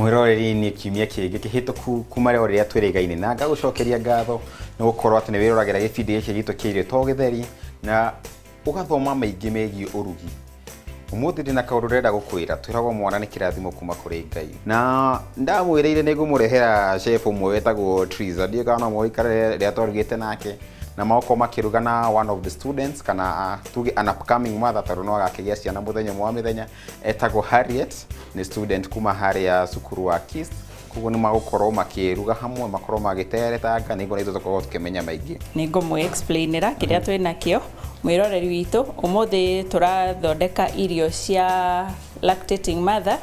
Mwĩroreri, nĩ kiumia kĩngĩ kĩhĩtũku kuma rĩo rĩrĩa twĩrĩgaine, na ngagũcokeria ngatho nĩ gũkorwo atĩ nĩ wĩroragĩra gĩbindi gĩkĩ gitũ kĩa Irio to Gĩtheri na ũgathoma maingĩ megiĩ ũrugi. Ũmũthĩ ndĩna kaũndũ ndĩrenda gũkwĩra. Twĩragwo mwana nĩ kĩrathimo kuma kũrĩ Ngai, na ndamwĩrĩire nĩ ngũmũrehera chef ũmwe wetagwo Triza. Ndiũĩ kana no mũikare rĩrĩa twarugĩte nake na magokorwo makĩruga na one of the students, kana tuge an upcoming mother, tondũ no agakĩgĩa ciana mũthenya ũmwe wa mĩthenya, etagwo Harriet, nĩ student kuma harĩa cukuru wa KIST. Koguo nĩ magũkorwo makĩruga hamwe, makorwo magĩteretanga nĩguo na ithuĩ tũkorwo tũkĩmenya maingĩ. Nĩ ngũmũ explainĩra kĩrĩa twĩ nakĩo. Mwĩroreri witũ, ũmũthĩ tũrathondeka irio cia lactating mother.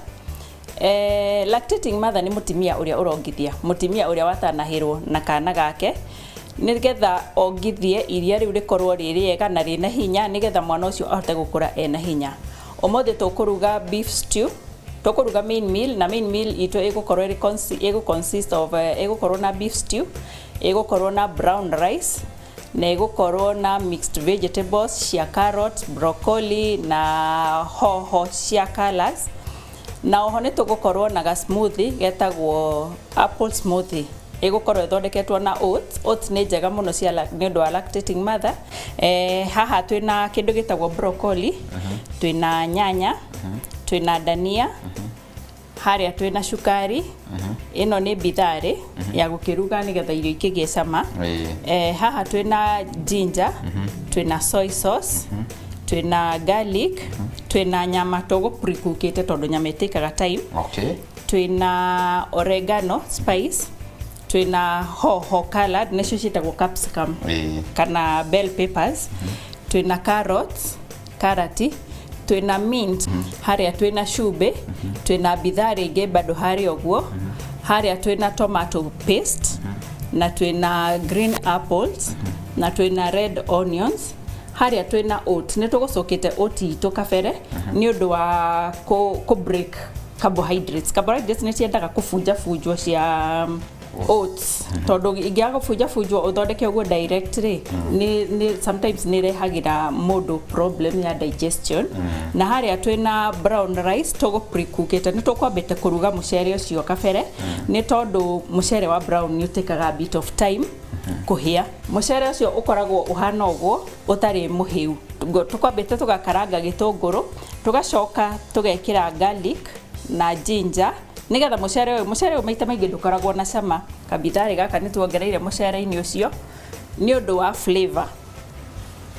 Lactating mother nĩ mũtumia ũrĩa ũrongithia, mũtumia ũrĩa watanahĩrwo na kana gake, nĩgetha ongithie iria rĩu rĩkorwo rĩ rĩega na rĩna hinya, nĩgetha mwana ũcio ahote gũkũra ena hinya. Ũmũthĩ tũkũruga beef stew, tũkũruga main meal, na main meal itũ ĩgũkorwo ĩrĩ ĩgũ consist of ĩgũkorwo na beef stew, ĩgũkorwo na brown rice, na ĩgũkorwo na mixed vegetables cia carrot, broccoli na hoho cia colors. Na oho nĩ tũgũkorwo na ga smoothie getagwo apple smoothie, ĩgũkorwo ĩthondeketwo na oats. Oats nĩ njega mũno cia nĩ ũndũ wa lactating mother. Haha twĩna kĩndũ gĩtagwo broccoli, twĩna nyanya, twĩna dania, harĩa twĩna cukari, ĩno nĩ bitharĩ ya gũkĩruga nĩgetha irio ikĩgĩe cama. Haha twĩna ginger, twĩna soy sauce, twĩna garlic, twĩna nyama tũgũ pre-cookĩte tondũ nyama ĩtĩkaga time. Twĩna oregano spice, twĩna hoho colored, nĩcio ciĩtagwo capsicum kana bell peppers, twĩna carrots, karati, twĩna mint, harĩa twĩna cumbĩ, twĩna bitharĩ ĩngĩ bado harĩa ũguo, harĩa twĩna tomato paste, na twĩna green apples, na twĩna red onions, harĩa twĩna oat. Nĩ tũgũcũkĩte oat itũ kabere nĩ ũndũ wa kũ break carbohydrates. Carbohydrates nĩ ciendaga kũbunjabunjwo cia oats, tondũ ingĩaga gũbunjabunjwo ũthondeke ũguo direct rĩ, nĩ sometimes nĩ ĩrehagĩra mũndũ problem ya digestion. Na harĩa twĩna brown rice tũgũ pre-cookĩte. Nĩ tũkwambĩte kũruga mũcere ũcio kabere, nĩ tondũ mũcere wa brown nĩ ũtĩkaga a bit of time kũhĩa. Mũcere ũcio ũkoragwo ũhana ũguo ũtarĩ mũhĩu. Tũkwambĩte tũgakaranga gĩtũngũrũ, tũgacoka tũgekĩra garlic na ginger, nĩgetha mũcere ũyũ maita maingĩ ndũkoragwo na cama. Kabitharĩ gaka nĩ tuongereire mũcere-inĩ ũcio nĩ ũndũ wa flavor,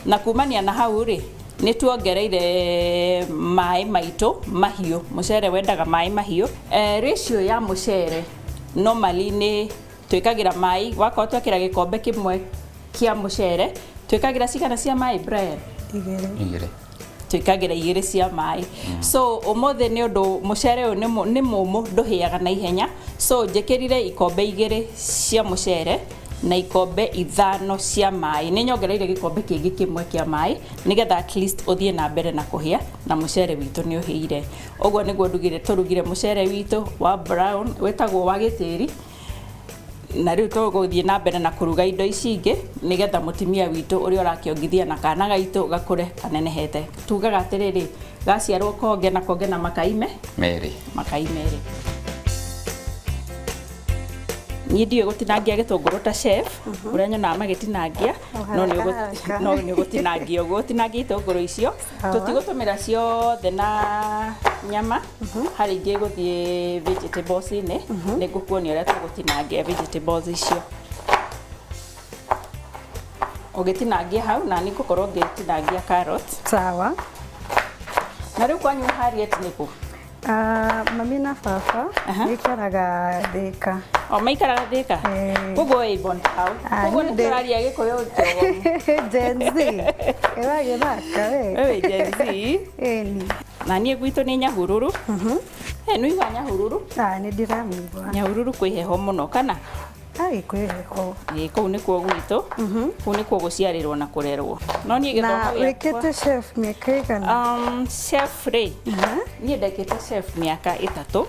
na kumania na hau rĩ, nĩ tuongereire maĩ maitũ mahiũ. Mũcere wendaga maĩ mahiũ. Ratio ya mũcere normally nĩ twĩkagĩra maĩ, wakorwo twekĩra gĩkombe kĩmwe kĩa mũcere, twĩkagĩra cigana cia maĩ, Brian? 2. 2. Twĩkagĩra 2 cia maĩ. So ũmũthĩ nĩ ũndũ mũcere ũyũ nĩ mũmũ, ndũhĩaga na ihenya, so njĩkĩrire ikombe 2 cia mũcere na ikombe 5 cia maĩ. Nĩ nyongereire gĩkombe kĩngĩ kĩmwe kĩa maĩ nĩgetha at least ũthiĩ na mbere na kũhĩa, na mũcere witũ nĩ ũhĩire. Ũguo nĩguo ndugire, tũrugire mũcere witũ wa brown wĩtagwo wa gĩtĩri. Na rĩu tũgũthiĩ na mbere na kũruga indo ici ingĩ nĩgetha mũtumia witũ ũrĩa ũrakĩongithia na kana gaitũ gakũre kanenehete. Tugaga atĩrĩrĩ, gaciarwo konge na konge na makaime 2. Makai 2. Niĩ ndiũĩ gũtinangia gĩtũngũrũ ta chef ũrĩa nyonaga magĩtinangia, no nĩ Haraka, haraka. No nĩ ũgũtinangia ũguo, ũtinangie itũngũrũ icio. Sawa. Tũtigũtũmĩra ciothe na nyama, harĩ ingĩ gũthiĩ vegetables-inĩ. Nĩ ngũkuonia ũrĩa tũgũtinangia vegetables icio. Ũgĩtinangia hau, na nĩ ngũkorwo ngĩtinangia carrot. Sawa. Na rĩu kwanyu, Harriet, nĩkũ? Ah, mami na baba maikaraga Thĩka. O maikaraga Thĩka? Eh. Koguo wĩ born town? Ah, Koguo niĩ nĩ tũraria Gĩkũyũ kĩogomu. Gen Z. Ĩragĩthaka we. We wĩ Gen Z? Ĩni. Na niĩ gwitũ nĩ Nyahururu. Nĩ Nyahururu? Ah, nĩ ndĩramĩigua. Nyahururu kwĩ heho mũno kana? Ai, kwĩ heho. Ĩ, kũu nĩkuo gwitũ, kũu nĩkuo gũciarĩrwo na kũrerwo, no niĩ Na gĩthomo gĩakwa wĩkĩte chef mĩaka ĩgana? Chef rĩ, niĩ ndekĩte chef mĩaka 3.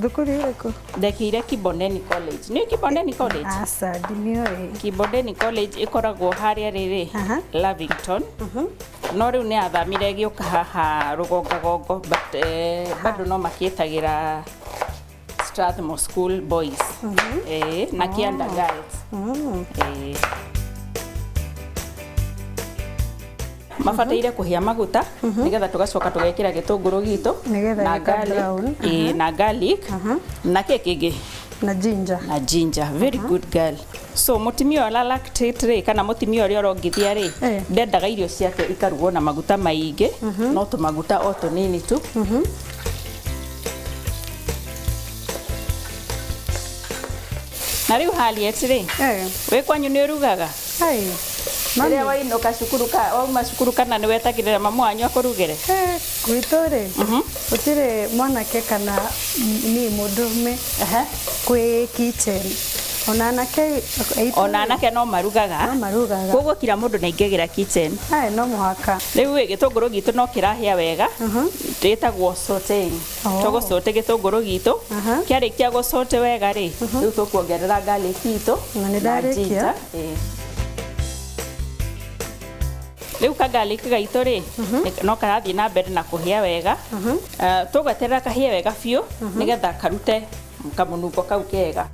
Thukuru ĩrĩkũ? Ndekĩire Kibondeni College. Nĩ Kibondeni College? Aca, ndimĩũĩ. Kibondeni College ĩkoragwo harĩa rĩrĩ Lavington, no rĩu nĩ athamire ĩgĩũka haha Rũgongagongo, but bado no makĩtagĩra. Strathmore School Boys. Na Kianda Girls. Mabataire kũhĩa maguta nĩgetha tũgacoka tũgekĩra gĩtũngũrũ gitũ Nĩgetha na gĩka garlic, brown. Na garlic na kĩ kĩngĩ Na ginger. Na ginger. Very good girl. So mũtumia ũrĩa lactate rĩ, kana mũtumia ũrĩa ũrongithia rĩ, ndendaga irio ciake ikarugwo na maguta maingĩ, no tũmaguta o tũnini tu. Na rĩu Harriet rĩ, wĩ kwanyu nĩ ũrugaga? Ai. Mami. Rĩrĩa wainũka cukuru ka wauma cukuru kana nĩ wetagĩrĩra mamu wanyu akũrugĩre? Gwitũ rĩ, gũtirĩ mwanake kana niĩ mũndũrũme kwĩ kitchen. Ona anake aitũ Ona rĩ, anake no marugaga. No marugaga. Koguo kila mũndũ nĩ aingagĩra kitchen. Ai, no mũhaka. Rĩu ĩ gĩtũngũrũ gitũ no kĩrahĩa wega, ĩtagwo sauteing. Tũgũsaute gĩtũngũrũ gitũ. Kĩarĩkia gũsaute wega rĩ, rĩu tũkuongerera garlic itũ Na nĩ na ndarĩkia. ginger. Rĩu ka garlic gaitũ rĩ, no karathiĩ na mbere na kũhĩa wega. Tũgweterera kahĩe wega biũ nĩgetha karute kamũnungo kau kega.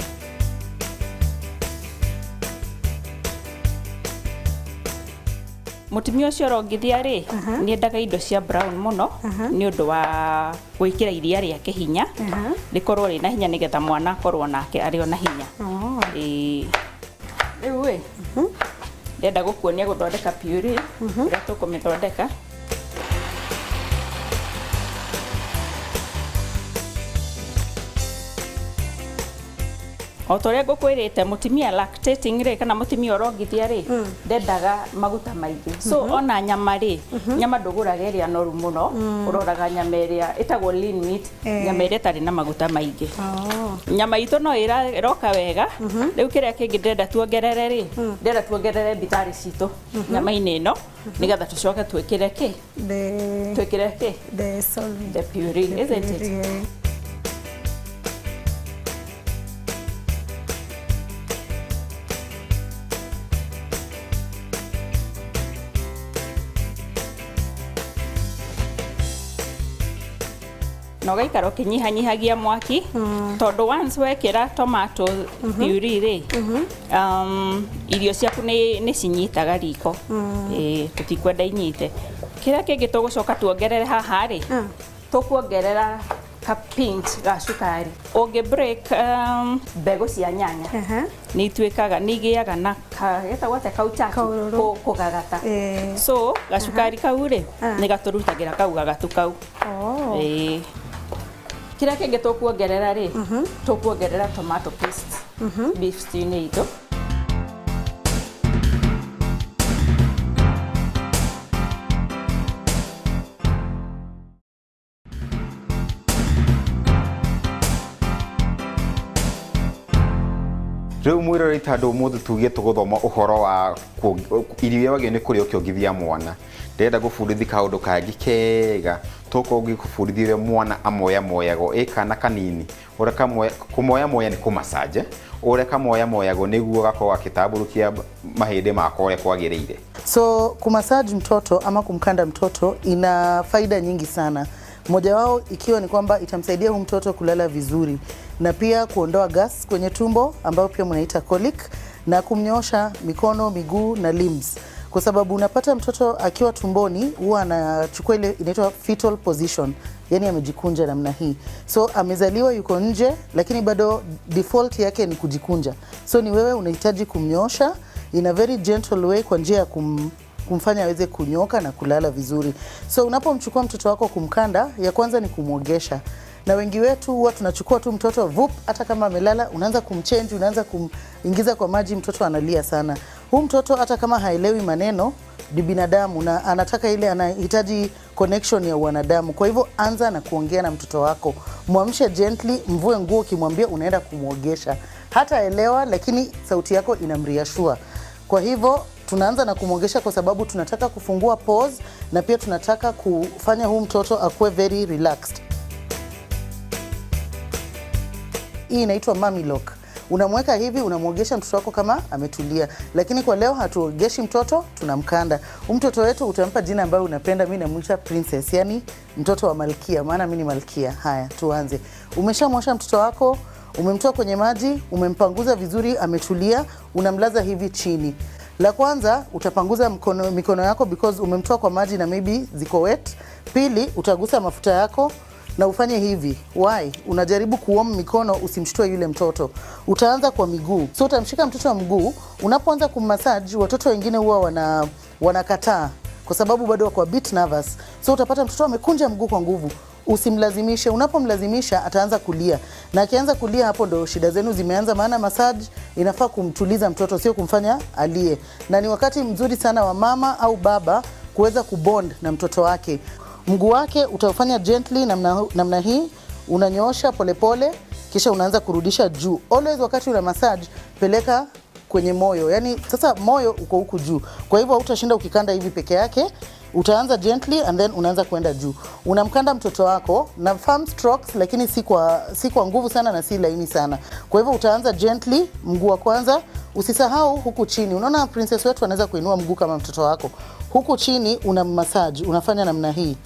Mũtumia ũcio ũrongithia rĩ, nĩ endaga indo cia brown mũno nĩ ũndũ wa gwĩkĩra iria rĩake hinya, rĩkorwo rĩna hinya nĩgetha mwana akorwo nake arĩ ona hinya. Rĩu ĩ ndĩrenda gũkuonia gũthondeka puree ũrĩa tũkũmĩthondeka. O ta ũrĩa ngũkwĩrĩte, mũtumia lactating rĩ, kana mũtumia ũrongithia rĩ, ndendaga maguta maingĩ. So ona nyama rĩ, nyama ndũgũraga ĩrĩa noru mũno, ũroraga nyama ĩrĩa ĩtagwo lean meat, nyama ĩrĩa ĩtarĩ na maguta maingĩ. Nyama itũ no ĩroka wega. Rĩu kĩrĩa kĩngĩ ndĩrenda tuongerere rĩ, ndĩrenda tuongerere mbitari citũ nyama-inĩ ĩno nĩgetha tũcoke twĩkĩre kĩ? Twĩkĩre kĩ? The salt. The puree, The isn't it? puree. Na ũgaikara ũkĩnyihanyihagia mwaki, tondũ once wekĩra tomato puree rĩ, irio ciaku nĩ cinyitaga riko. Tũtikwenda inyite. Kĩrĩa kĩngĩ tũgũcoka tuongerere haha rĩ, tũkuongerera ka pinch ga cukari. Ũngĩ break mbegũ cia nyanya, nĩ ituĩkaga, nĩ igĩaga na getagwo atĩa, kauchachu, Kaũrũrũ. Kũgagata. So gacukari kau rĩ, nĩ gatũrutagĩra kau gagatu kau. Kĩrĩa kĩngĩ tũkuongerera rĩ, tũkuongerera tomato paste beef stew-inĩ itũ. Rĩu mwĩroreri, tondũ ũmũthĩ tuge tũgũthoma ũhoro wa irio iria wagĩrĩirwo nĩ kũrĩa ũkĩongithia mwana, ndĩrenda gũbundithia kaũndũ kangĩ kega. Tũgũkorwo ngĩkũbundithia ũrĩa mwana amoyamoyagwo ĩ kana kanini, ũrĩa kũmoyamoya nĩ kũmacaje, ũrĩa kamoyamoyagwo nĩguo gakorwo gagĩtambũrũkia mahĩndĩ mako ũrĩa kwagĩrĩire. So kumassage mtoto ama kumkanda mtoto ina faida nyingi sana. Moja wao ikiwa ni kwamba itamsaidia huyu mtoto kulala vizuri na pia kuondoa gas kwenye tumbo ambayo pia mnaita colic, na kumnyoosha mikono, miguu na limbs. Kwa sababu unapata mtoto akiwa tumboni huwa anachukua ile inaitwa fetal position, yani amejikunja namna hii. So amezaliwa yuko nje, lakini bado default yake ni kujikunja. So ni wewe unahitaji kumnyoosha in a very gentle way, kwa njia ya kumfanya aweze kunyoka na kulala vizuri. So unapomchukua mtoto wako kumkanda, ya kwanza ni kumwogesha. Na wengi wetu huwa tunachukua tu mtoto vup, hata kama amelala unaanza kumchange, unaanza kumingiza kwa maji, mtoto analia sana. Huu mtoto hata kama haelewi maneno ni binadamu na anataka ile, anahitaji connection ya wanadamu. Kwa hivyo anza na kuongea na mtoto wako, mwamshe gently, mvue nguo ukimwambia unaenda kumwogesha. Hataelewa, lakini sauti yako inamreassure. Kwa hivyo tunaanza na kumwogesha kwa sababu tunataka kufungua pores na pia tunataka kufanya huu mtoto akuwe very relaxed. Hii inaitwa mommy lock. Unamweka hivi, unamwogesha mtoto wako kama ametulia. Lakini kwa leo hatuogeshi mtoto, tunamkanda. Huyu mtoto wetu utampa jina ambayo unapenda. Mimi namuita princess, yani mtoto wa malkia, maana mimi ni malkia. Haya, tuanze. Umeshamwosha mtoto wako, Umemtoa kwenye maji, umempanguza vizuri, ametulia, unamlaza hivi chini. La kwanza utapanguza mikono yako because umemtoa kwa maji na maybe ziko wet. Pili, utagusa mafuta yako na ufanye hivi. Why? Unajaribu kuwarm mikono usimshtue yule mtoto. Utaanza kwa miguu. So utamshika mtoto wa mguu, unapoanza kummassage, watoto wengine huwa wanakataa kwa sababu bado wako a bit nervous. So utapata mtoto amekunja mguu kwa nguvu. Usimlazimishe. Unapomlazimisha ataanza kulia, na akianza kulia, hapo ndo shida zenu zimeanza, maana massage inafaa kumtuliza mtoto, sio kumfanya alie. Na ni wakati mzuri sana wa mama au baba kuweza kubond na mtoto wake. Mguu wake utaufanya gently namna hii, unanyoosha polepole, kisha unaanza kurudisha juu. Always wakati una massage, peleka kwenye moyo, yani sasa moyo uko huku juu, kwa hivyo hautashinda ukikanda hivi peke yake. Utaanza gently and then unaanza kuenda juu. Unamkanda mtoto wako na firm strokes, lakini si kwa nguvu sana na si laini sana. Kwa hivyo utaanza gently, mguu wa kwanza, usisahau huku chini. Unaona princess wetu anaweza kuinua mguu kama mtoto wako. Huku chini una massage, unafanya namna hii.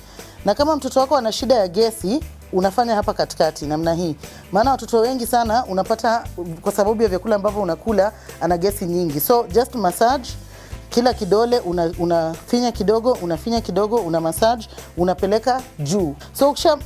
Na kama mtoto wako ana shida ya gesi, unafanya hapa katikati namna hii, maana watoto wengi sana unapata kwa sababu ya vyakula ambavyo unakula ana gesi nyingi. So just massage kila kidole, unafinya kidogo, unafinya kidogo, una massage, unapeleka juu. So ukisha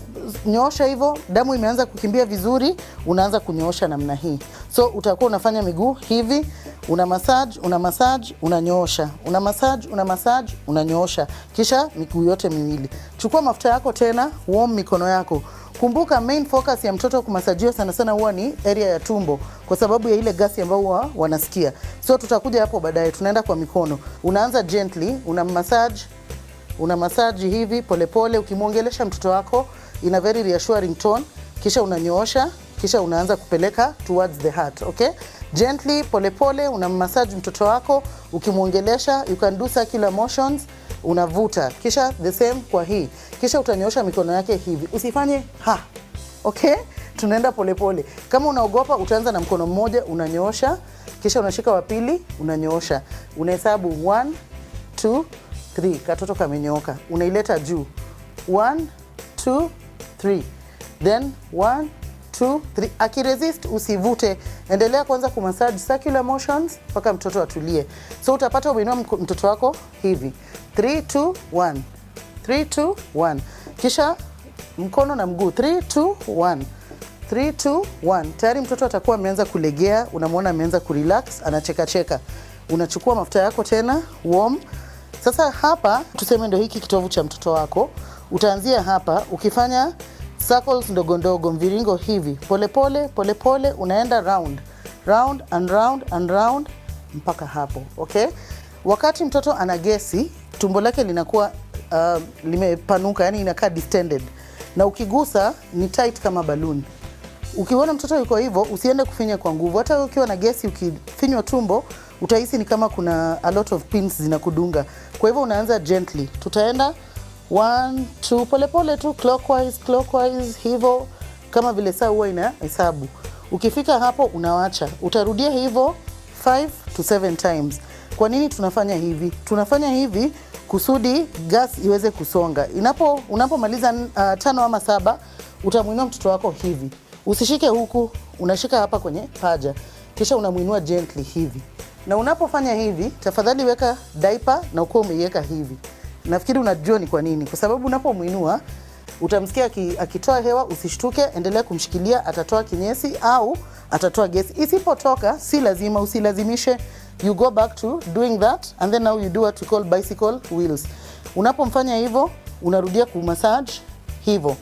nyoosha hivyo, damu imeanza kukimbia vizuri, unaanza kunyoosha namna hii. So utakuwa unafanya miguu hivi, una massage, una massage, unanyoosha, una massage, una massage, unanyoosha, kisha miguu yote miwili. Chukua mafuta yako tena, warm mikono yako. Kumbuka main focus ya mtoto kumasajiwa sana sana huwa ni area ya tumbo kwa sababu ya ile gasi ambayo huwa wanasikia. So tutakuja hapo baadaye, tunaenda kwa mikono. Unaanza gently, una massage, una massage hivi polepole ukimwongelesha mtoto wako in a very reassuring tone, kisha unanyoosha, kisha unaanza kupeleka towards the heart, okay? Gently polepole una massage mtoto wako ukimwongelesha, you can do circular motions, unavuta, kisha the same kwa hii, kisha utanyoosha mikono yake hivi, usifanye ha, okay? Tunaenda polepole. Kama unaogopa, utaanza na mkono mmoja unanyoosha, kisha unashika wa pili unanyoosha, unahesabu 1 2 3, katoto kamenyooka, unaileta juu 1 2 3, then 1 2 3. Akiresist usivute, endelea kwanza kumassage circular motions mpaka mtoto atulie. So utapata umeinua mtoto wako hivi 3 2 1 3 2 1, kisha mkono na mguu 3 2 1 3 2 1. Tayari mtoto atakuwa ameanza kulegea, unamwona ameanza kurelax, anachekacheka. Unachukua mafuta yako tena warm. Sasa hapa tuseme ndio hiki kitovu cha mtoto wako, utaanzia hapa ukifanya circles ndogo ndogo, mviringo hivi, polepole polepole, unaenda round round and round and round mpaka hapo, okay? Wakati mtoto ana gesi, tumbo lake linakuwa limepanuka, yani inakaa distended, na ukigusa ni tight kama balloon. Ukiona mtoto yuko hivyo, usiende kufinya kwa nguvu. Hata wewe ukiwa na gesi, ukifinywa tumbo utahisi ni kama kuna a lot of pins zinakudunga. Kwa hivyo unaanza gently, tutaenda 1 2, polepole tu, clockwise clockwise, hivyo kama vile saa huwa ina hesabu. Ukifika hapo unawacha, utarudia hivyo 5 to 7 times. Kwa nini tunafanya hivi? Tunafanya hivi kusudi gas iweze kusonga. Unapomaliza tano ama saba, utamwinua mtoto wako hivi. Usishike huku, unashika hapa kwenye paja, kisha unamwinua gently hivi. Na unapofanya hivi, tafadhali weka diaper na ukuwa umeiweka hivi. Nafikiri unajua ni kwa nini, kwa sababu unapomwinua utamsikia akitoa hewa, usishtuke, endelea kumshikilia, atatoa kinyesi au atatoa gesi. Isipotoka, si lazima, usilazimishe. You go back to doing that and then now you do what we call bicycle wheels. Unapomfanya hivyo, unarudia kumassage hivyo,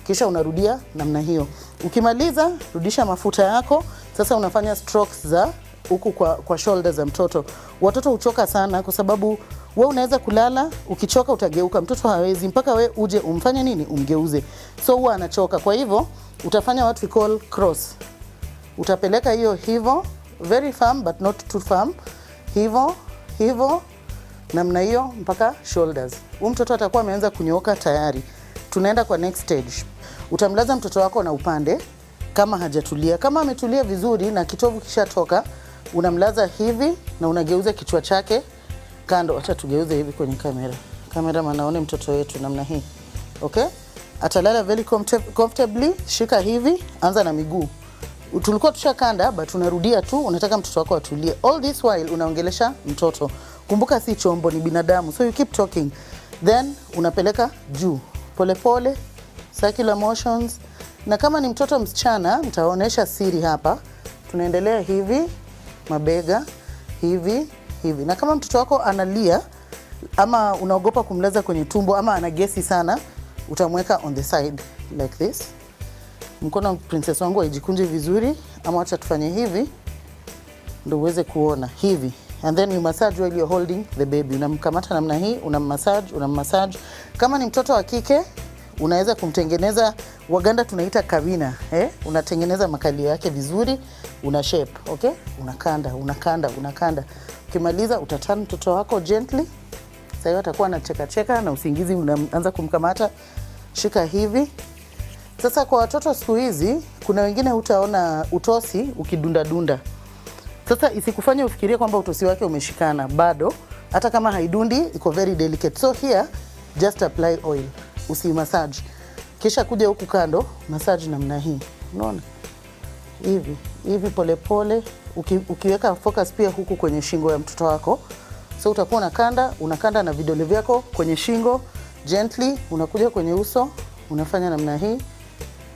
kisha unarudia namna hiyo. Ukimaliza, rudisha mafuta yako. Sasa unafanya strokes za huku kwa shoulder za mtoto. Watoto huchoka sana kwa sababu we unaweza kulala, ukichoka utageuka, mtoto hawezi mpaka we uje umfanye nini, umgeuze. So huwa anachoka. Kwa hivyo utafanya what we call cross. Utapeleka hiyo hivyo, very firm but not too firm, hivyo hivyo namna hiyo mpaka shoulders. Huyu mtoto atakuwa ameanza kunyooka tayari. Tunaenda kwa next stage. Utamlaza mtoto wako na upande kama hajatulia. Kama ametulia vizuri na kitovu kishatoka, unamlaza hivi na unageuza kichwa chake kando. Acha tugeuze hivi kwenye kamera, kamera manaone mtoto wetu namna hii. Okay, atalala very comfortably. Shika hivi, anza na miguu. Tulikuwa tushakanda but unarudia tu, unataka mtoto wako atulie. All this while unaongelesha mtoto. Kumbuka si chombo, ni binadamu, so you keep talking. Then unapeleka juu polepole, circular motions. Na kama ni mtoto msichana, nitaonyesha siri hapa. Tunaendelea hivi mabega hivi hivi, na kama mtoto wako analia ama unaogopa kumlaza kwenye tumbo ama ana gesi sana, utamweka on the side like this. Mkono wa princess wangu haijikunje vizuri, ama wacha tufanye hivi ndo uweze kuona hivi, and then you massage while you're holding the baby. Unamkamata namna hii, unammassage, unammassage. Kama ni mtoto wa kike unaweza kumtengeneza, Waganda tunaita kawina, eh? Unatengeneza makalio yake vizuri, una shape, okay? Unakanda, unakanda, unakanda. Ukimaliza utaturn mtoto wako gently. Sasa hiyo atakuwa anacheka cheka na usingizi unaanza kumkamata. Shika hivi. Sasa kwa watoto siku hizi kuna wengine hutaona utosi ukidundadunda. Sasa isikufanye ufikirie kwamba utosi wake umeshikana, bado hata kama haidundi iko very delicate. So here just apply oil, usi massage. Kisha kuja huku kando massage namna hii, unaona hivi hivi polepole, ukiweka focus pia huku kwenye shingo ya mtoto wako. So utakuwa unakanda unakanda na vidole vyako kwenye shingo gently, unakuja kwenye uso unafanya namna hii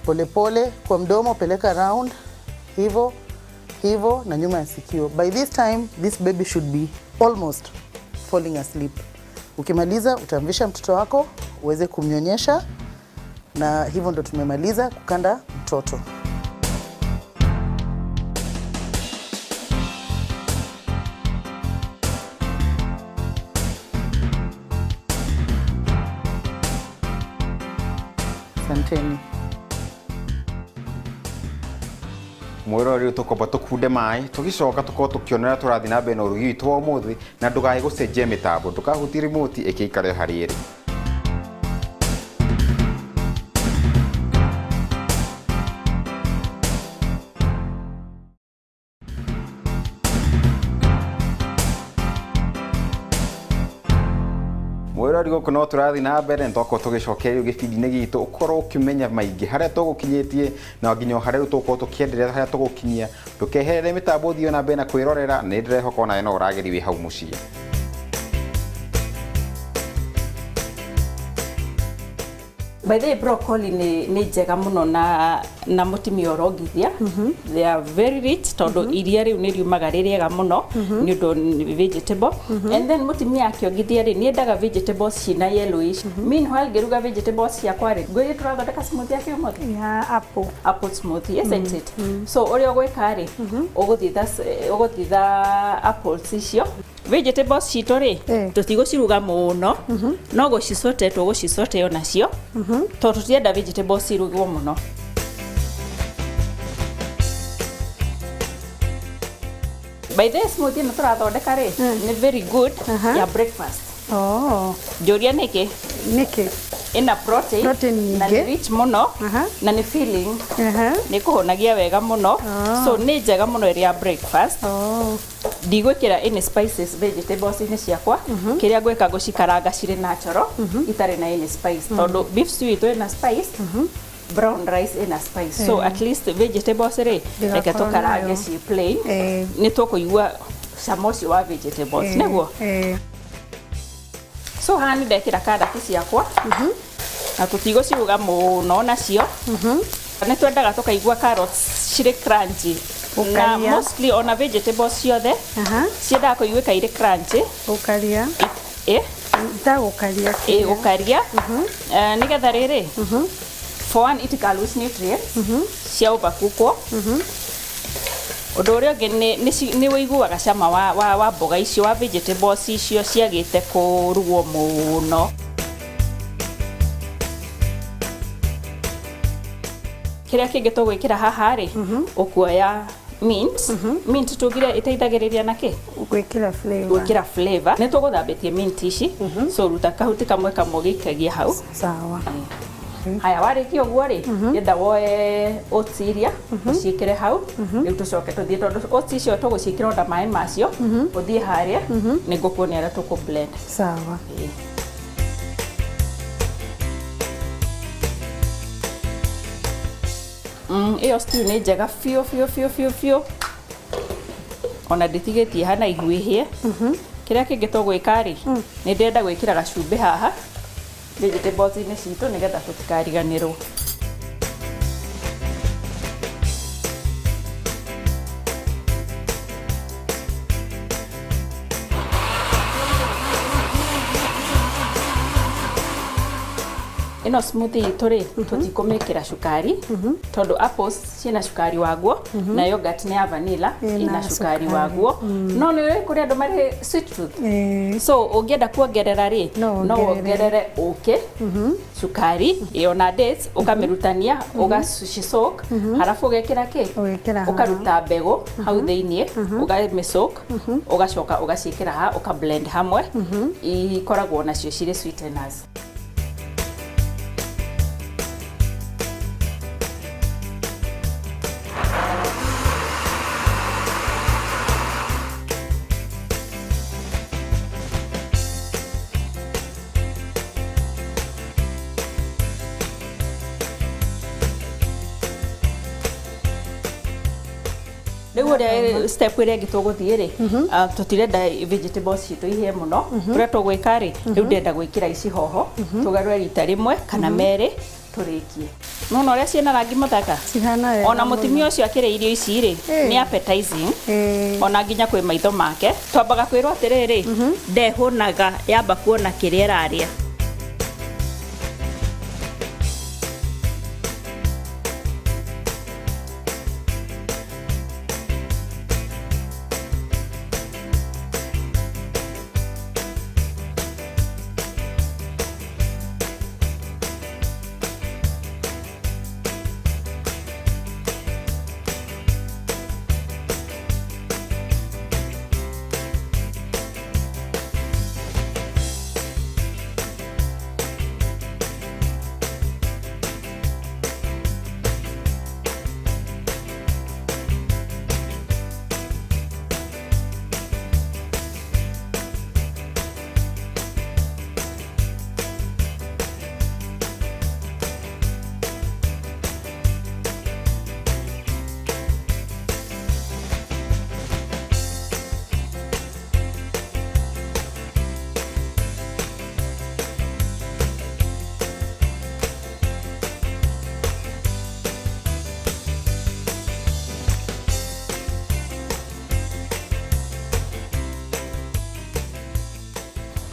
polepole, kwa mdomo peleka round hivyo hivyo, na nyuma ya sikio. By this time this baby should be almost falling asleep. Ukimaliza utamvisha mtoto wako uweze kumnyonyesha, na hivyo ndo tumemaliza kukanda mtoto. Asanteni. Mwĩroreri, tũkwamba tũkunde maĩ, tũgĩcoka tũkorwo tũkĩona ũrĩa tũrathiĩ na mbere na ũrugi witũ wa ũmũthĩ. Na ndũkae gũcenjia mĩtambo, ndũkahutie remote, ĩkĩikare harĩa ĩrĩ. Mwĩrori, gũkũ no tũrathiĩ na mbere, nĩtwakorwo tũgĩcokeria rĩu gĩbindi-inĩ gitũ, ũkorwo ũkĩmenya maingĩ harĩa tũgũkinyĩtie na nginya o harĩa rĩu tũgũkorwo tũkĩenderea harĩa tũgũkinyia. Ndũkeherere mĩtambo, ũthiĩ na mbere na kwĩrorera. Nĩ ndĩrehoka onawe no ũrageria wĩ hau mũciĩ. By the way, broccoli nĩ njega mũno na mũtumia ũrongithia. They are very rich tondũ iria rĩu nĩ riumaga rĩ rĩega mũno nĩ ũndũ nĩ vegetable. And then mũtumia akĩongithia rĩ, nĩ endaga vegetables cina yellowish. Meanwhile, ngĩruga vegetables ciakwa rĩ, ngwĩrĩ tũrathondeka smoothie yake ũmũthĩ. Ya apple. Apple smoothie, isn't it? So ũrĩa ũgwĩka rĩ, ũgũthitha apples icio. Vegetables citũ rĩ, tũtigũciruga mũno, no gũcicote tũgũcicote onacio tondũ tũtienda vegetables irugwo mũno. By the way, smoothie ĩno tũrathondeka rĩ, nĩ very good ya breakfast. Njũria nĩkĩ? Nĩkĩ? Ĩna protein, Protein na nyingĩ. nĩ rich mũno, na nĩ filling, nĩ kũhũnagia wega mũno. So nĩ njega mũno ĩrĩ ya breakfast. Ndigwĩkĩra any spices vegetables-inĩ ciakwa. Kĩrĩa ngwĩka, ngũcikaranga cirĩ natural, itarĩ na any spice, tondũ beef stew itũ ĩna spice, brown rice ĩna spice, so at least vegetables rĩ, reke Ndĩgakorwo tũkarange nayo. ci plain, nĩ tũkũigua cama ũcio wa vegetables, nĩguo. So haha nĩ ndekĩra karati ciakwa na tũtigũciruga mũno nacio. Nĩ twendaga tũkaigua carrots cirĩ crunchy na Ũkaria. mostly ona vegetables ciothe ciendaga kũiguĩka irĩ crunchy. Gũkaria. Ĩ. Ndagũkaria. Ĩ, gũkaria. Nĩgetha rĩrĩ, for one, itika lose nutrients cia overcookwo. Ũndũ ũrĩa ũngĩ nĩ wĩiguaga cama wa mboga icio, wa vegetables icio ciagĩte kũrugwo mũno. Kĩrĩa kĩngĩ tũgwĩkĩra haha rĩ, ũkuoya mint. Mint tugire ĩteithagĩrĩria na kĩ? Gwĩkĩra flavor. Gwĩkĩra flavor. Nĩ tũgũthambĩtie mint ici, so ruta kahuti kamwe kamwe ũgĩikagia hau. Sawa. Haya, warĩkia ũguo rĩ, ngĩenda woe oats iria ũciĩkĩre hau. Rĩu tũcoke tũthiĩ, tondũ oats icio tũgũciĩkĩra ona maĩ macio. Ũthiĩ harĩa, nĩ ngũkuonia ũrĩa tũkũ blend. Sawa. Ĩĩ. Ĩyo stew nĩ njega biũ biũ biũ biũ biũ, ona ndĩtigĩtie hana ihu ĩhĩe. Kĩrĩa kĩngĩ tũgwĩka rĩ, nĩ ndĩrenda gwĩkĩra gacumbĩ haha vegetables-inĩ citũ nĩgetha tũtikariganĩrwo. Ĩno smoothie itũ rĩ, tũtikũmĩkĩra cukari tondũ apples ciĩna cukari waguo na yogurt nĩ ya vanilla, ĩna ĩna cukari cukari. Waguo. No nĩ ũrĩ kũrĩ andũ marĩ sweet tooth, so ũngĩenda kuongerera rĩ, no no wongerere. Wongerere ũkĩ, cukari ĩyo na dates, ũkamĩrutania, ũgacisoak, halafu ũgekĩra kĩ? Ũgekĩra haha. Ũkaruta mbegũ hau thĩiniĩ, ũkamĩsoak, ũgacoka ũgaciĩkĩra haha, ũka blend hamwe, ikoragwo nacio cirĩ sweeteners. Rĩu ũrĩa step ĩrĩa ĩngĩ tũgũthiĩ rĩ, tũtirenda vegetables citũ ihĩe mũno. Ũrĩa tũgwĩka rĩ, rĩu ndĩrenda gwĩkĩra ici hoho, tũgarũre rita rĩmwe kana merĩ, tũrĩkie. Nona ũrĩa ciĩna rangi mũthaka? Cihana wega Ona mũno. Mũtumia ũcio akĩrĩa irio ici rĩ, nĩ appetizing, ona nginya kwĩ maitho make. Twambaga kwĩrwo atĩrĩrĩ, ndehũnaga yamba kuona kĩrĩa ĩrarĩa.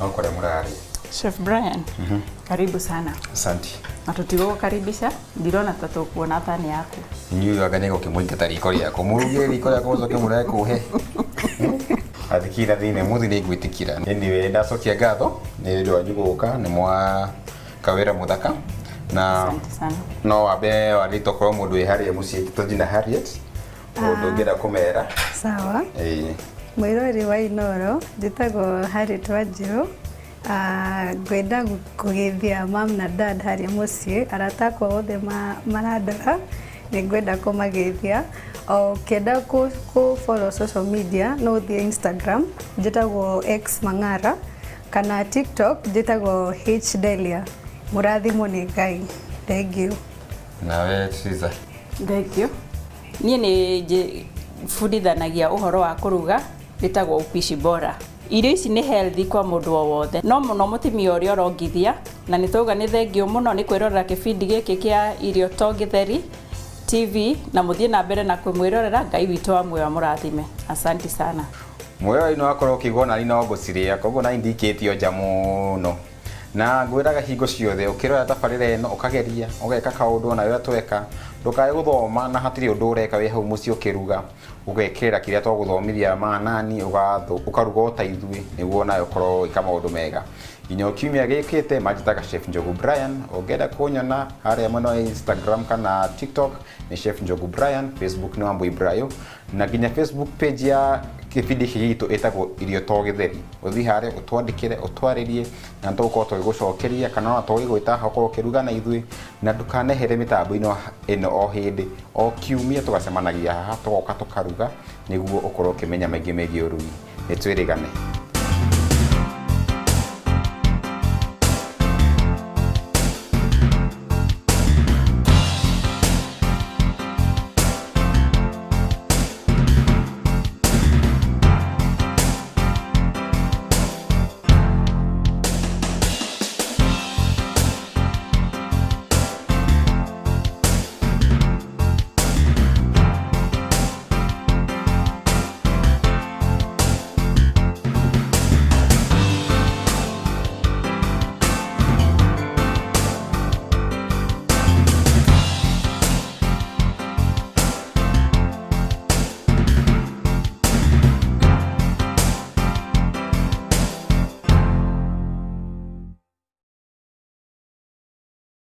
No kũrĩa mũrarĩ. Chef Brian, karibu sana. Asante. Na tũtigũgũkaribisha, ndirona ta tũkuona thani yaku. Inyuĩ anga nĩ gũkĩmũingata riko rĩakwa, mũrugire riko rĩakwa, mũcoke mũreke kũhe athikira thĩinĩ mũthi nĩ ngwĩtĩkĩra. Anyway, ndacokia ngatho nĩ ũndũ wanyu gũka, nĩ mwa kawĩra mũthaka na Asante sana. No wambe warĩte okorwo mũndũ wĩ harĩa mũciĩ tũthiĩ na Harriet ũndũ ũngĩenda kũmera. Sawa. Ĩĩ. Mwĩrori wa Inoro, njĩtagwo Harriet Wanjirũ. Ngwenda kũgeithia mam na dad harĩa mũciĩ, arata akwa othe marandora, nĩ ngwenda kũmageithia. O ũkĩenda kũ follow social media, no ũthiĩ Instagram, njĩtagwo X Mang'ara, kana TikTok njĩtagwo H Delia. Mũrathimwo nĩ Ngai. Thank you. Nawe Triza? Thank you. Niĩ nĩ bundithanagia ũhoro wa kũruga, wĩtagwo upishi bora. Irio ici nĩ healthy kwa mũndũ o wothe, no mũno mũtumia ũrĩa ũrongithia. Na nĩ twauga nĩ thengio mũno nĩ kwĩrorera kĩbindi gĩkĩ kĩa Irio to Gĩtheri TV, na mũthiĩ na mbere na kũmwĩrorera. Ngai witũ wa muoyo amũrathime. Asante sana. Mwĩrori no akorwo ũkĩigua nani no ngũcirĩa, koguo nani ndikĩtio nja mũno, na ngwĩraga hingo ciothe ũkĩrora tabarĩra ĩno, ũkageria ũgeka kaũndũ ona ũrĩa tweka, ndũkae gũthoma na hatirĩ ũndũ ũreka wĩ hau mũciĩ ũkĩruga, ũgekĩrĩra kĩrĩa twagũthomithia manani, ũkaruga o ta ithuĩ nĩguo nawe ũkorwo ũgĩka maũndũ mega nginya o kiumia gĩkĩte. Manjĩtaga Chef Njogu Brian. Ũngĩenda kũnyona harĩa mwena wa Instagram kana TikTok nĩ Chef Njogu Brian, Facebook nĩ Wambui Brayo, na nginya Facebook page ya kĩbindi gĩkĩ gitũ ĩtagwo Irio to Gĩtheri. Ũthiĩ harĩa ũtwandĩkĩre, ũtwarĩrie, na nĩtũgũkorwo tũgĩgũcokeria, kana ona tũgĩgwĩta haha ũkorwo ũkĩruga na ithuĩ. Na ndũkanehere mĩtambo-inĩ ĩno o hĩndĩ, o kiumia tũgacemanagia haha, tũgoka tũkaruga nĩguo ũkorwo ũkĩmenya maingĩ megiĩ ũrugi. Nĩ twĩrĩgane.